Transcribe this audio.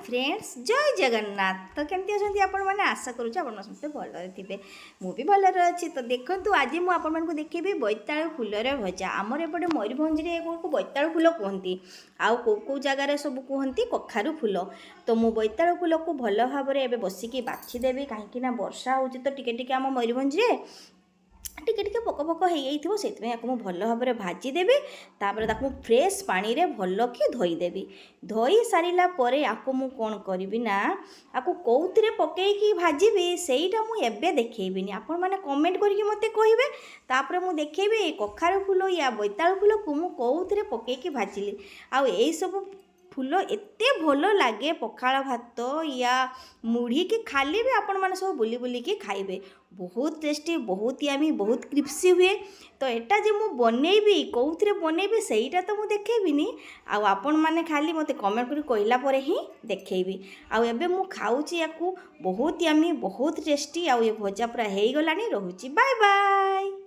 Friends, ଜୟ ଜଗନ୍ନାଥ। ତ କେମିତି ଅଛନ୍ତି ଆପଣମାନେ? ଆଶା କରୁଛି ଆପଣ ସମସ୍ତେ ଭଲରେ ଥିବେ। ମୁଁ ବି ଭଲରେ ଅଛି। ତ ଦେଖନ୍ତୁ, ଆଜି ମୁଁ ଆପଣମାନଙ୍କୁ ଦେଖେଇବି ବୋଇତାଳୁ ଫୁଲର ଭଜା। ଆମର ଏପଟେ ମୟୂରଭଞ୍ଜରେ ଏଗୁଡ଼କୁ ବୋଇତାଳୁ ଫୁଲ କୁହନ୍ତି, ଆଉ କେଉଁ କେଉଁ ଜାଗାରେ ସବୁ କୁହନ୍ତି କଖାରୁ ଫୁଲ। ତ ମୁଁ ବୋଇତାଳୁ ଫୁଲକୁ ଭଲ ଭାବରେ ଏବେ ବସିକି ବାଛିଦେବି, କାହିଁକି ନା ବର୍ଷା ହେଉଛି ତ ଟିକେ ଟିକେ ଆମ ମୟୂରଭଞ୍ଜରେ ଟିକେ ଟିକେ ପୋକ ଫୋକ ହେଇଯାଇଥିବ। ସେଥିପାଇଁ ଆକୁ ମୁଁ ଭଲ ଭାବରେ ଭାଜିଦେବି। ତାପରେ ତାକୁ ମୁଁ ଫ୍ରେଶ୍ ପାଣିରେ ଭଲକି ଧୋଇଦେବି। ଧୋଇ ସାରିଲା ପରେ ଆକୁ ମୁଁ କ'ଣ କରିବି ନା, ଆକୁ କେଉଁଥିରେ ପକେଇକି ଭାଜିବି ସେଇଟା ମୁଁ ଏବେ ଦେଖେଇବିନି। ଆପଣମାନେ କମେଣ୍ଟ କରିକି ମୋତେ କହିବେ, ତାପରେ ମୁଁ ଦେଖେଇବି ଏଇ କଖାରୁ ଫୁଲ ୟା ବୋଇତାଳୁ ଫୁଲକୁ ମୁଁ କେଉଁଥିରେ ପକେଇକି ଭାଜିଲି। ଆଉ ଏଇସବୁ ଫୁଲ ଏତେ ଭଲ ଲାଗେ, ପଖାଳ ଭାତ ୟା ମୁଢ଼ି କି ଖାଲି ବି ଆପଣମାନେ ସବୁ ବୁଲି ବୁଲିକି ଖାଇବେ। ବହୁତ ଟେଷ୍ଟି, ବହୁତ ୟାମି, ବହୁତ କ୍ରିସ୍ପି ହୁଏ। ତ ଏଟା ଯେ ମୁଁ ବନେଇବି, କେଉଁଥିରେ ବନେଇବି, ସେଇଟା ତ ମୁଁ ଦେଖେଇବିନି। ଆଉ ଆପଣମାନେ ଖାଲି ମୋତେ କମେଣ୍ଟ କରି କହିଲା ପରେ ହିଁ ଦେଖେଇବି। ଆଉ ଏବେ ମୁଁ ଖାଉଛି ୟାକୁ, ବହୁତ ୟାମି, ବହୁତ ଟେଷ୍ଟି। ଆଉ ଏ ଭଜା ପୁରା ହେଇଗଲାଣି। ରହୁଛି, ବାଏ ବାଏ।